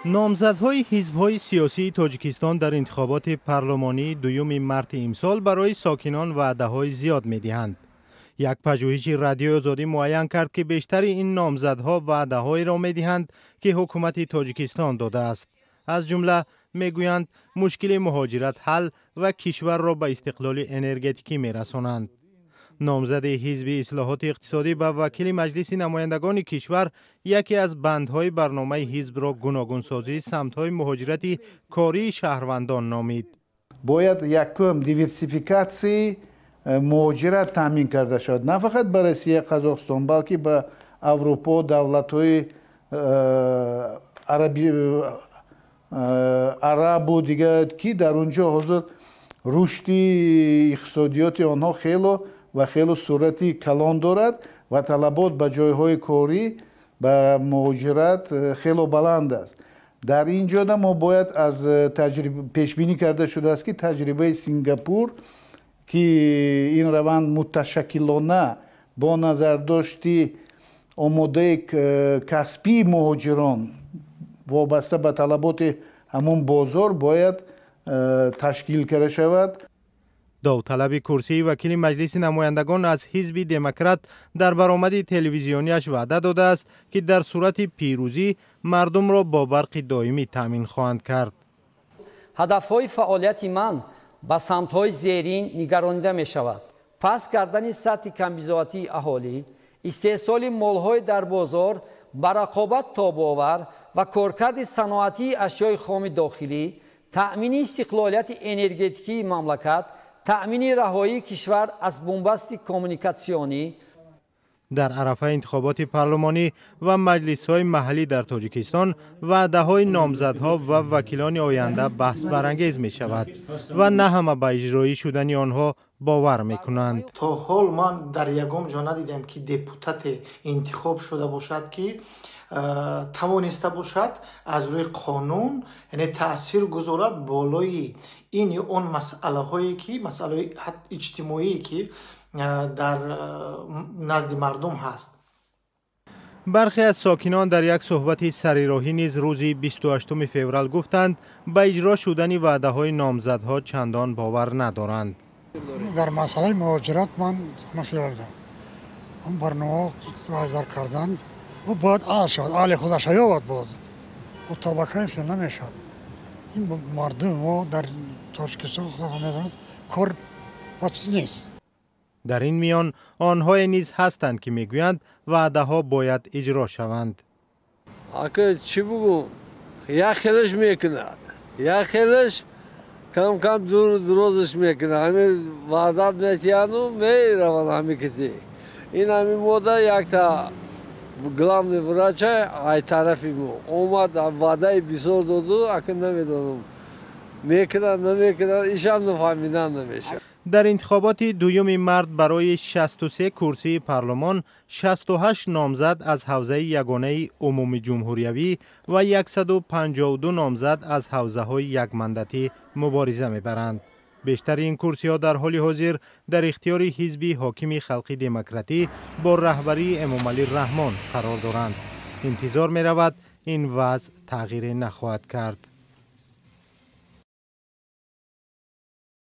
Номзадҳои ҳизбҳои сиёсии Тоҷикистон дар интихоботи парлумонии 2 марти имсол барои сокинон ваъдаҳои зиёд медиҳанд. Як пажӯҳиши Радиои Озодӣ муайян кард, ки бештари ин номзадҳо ваъдаҳоеро медиҳанд, ки ҳукумати Тоҷикистон додааст. Аз ҷумла мегӯянд, мушкили муҳоҷират ҳал ва кишварро ба истиқлоли энергетикӣ мерасонанд. Номзади ҳизби Ислоҳоти иқтисодӣ ба вакили Маҷлиси намояндагони кишвар яке аз бандҳои барномаи ҳизбро гуногунсозии самтҳои муҳоҷирати кории шаҳрвандон номид. Бояд якум диверсификатсияи муҳоҷират таъмин карда шавад, на фақат ба Россия, Қазоқистон, балки ба Аврупо, давлатҳои арабу дигар, ки дар он ҷо ҳозир рушди иқтисодиёти онҳо хело ва хело суръати калон дорад ва талабот ба ҷойҳои корӣ, ба муҳоҷират хело баланд аст. Дар ин ҷода мо бояд аз пешбинӣ карда шудааст, ки таҷрибаи Сингапур, ки ин раванд муташаккилона бо назардошти омодаи касбии муҳоҷирон вобаста ба талаботи ҳамон бозор бояд ташкил карда шавад. Довталаби курсии вакили Маҷлиси намояндагон аз ҳизби Демократ дар баромади телевизионияш ваъда додааст, ки дар сурати пирӯзӣ мардумро бо барқи доимӣ таъмин хоҳанд кард. Ҳадафҳои фаъолияти ман ба самтҳои зерин нигаронида мешавад: паст кардани сатҳи камбизоатии аҳолӣ, истеҳсоли молҳои дар бозор ба рақобат тобовар ва коркарди саноатии ашёи хоми дохилӣ, таъмини истиқлолияти энергетикии мамлакат, таъмини раҳоии кишвар аз бунбасти коммуникатсионӣ. Дар арафаи интихоботи парлумонӣ ва маҷлисҳои маҳаллӣ дар Тоҷикистон ваъдаҳои номзадҳо ва вакилони оянда баҳсбарангез мешавад ва на ҳама ба иҷроӣ шудани онҳо бовар мекунанд. То ҳол ман дар ягон ҷо надидам, ки депутате интихоб шуда бошад, ки тавониста бошад аз рӯи қонун, яъне таъсир гузорад болои ин ё он масъалаҳое, ки масъалаҳои иҷтимоие, ки дар назди мардум ҳаст. Бархе аз сокинон дар як суҳбати сарироҳӣ низ рӯзи 28 феврал гуфтанд, ба иҷро шудани ваъдаҳои номзадҳо чандон бовар надоранд. Дар масъалаи муҳоҷират ман машварат дорам. Он барномаҳо вазар карданд, ӯ бояд аҳл шавад, аҳли худаша ёбад боз. Ӯ то ба кай хел намешавад. Ин мардуми мо дар Тоҷикистон, худо медонад, кор ба чиз нест. Дар ин миён онҳое низ ҳастанд, ки мегӯянд, ваъдаҳо бояд иҷро шаванд. Ака, чӣ бугум, як хелаш мекунад, як хелаш кам кам дурозаш мекунад. Ҳамин ваъдат метиҳану мераванд. Ҳами кити ин ҳами мода якта главный врача ай тарафи мо омад, ваъдаи бисёр доду, ака, намедонам, мекунад, намекунад, ишам нафаҳмидан намешавад. Дар интихоботи 2 март барои 63 курсии парлумон 68 номзад аз ҳавзаи ягонаи умумиҷумҳуриявӣ ва 152 номзад аз ҳавзаҳои якмандатӣ мубориза мебаранд. Бештари ин курсиҳо дар ҳоли ҳозир дар ихтиёри ҳизби ҳокими Халқи Демократӣ бо раҳбарии Эмомалӣ Раҳмон қарор доранд. Интизор меравад, ин вазъ тағйире нахоҳад кард.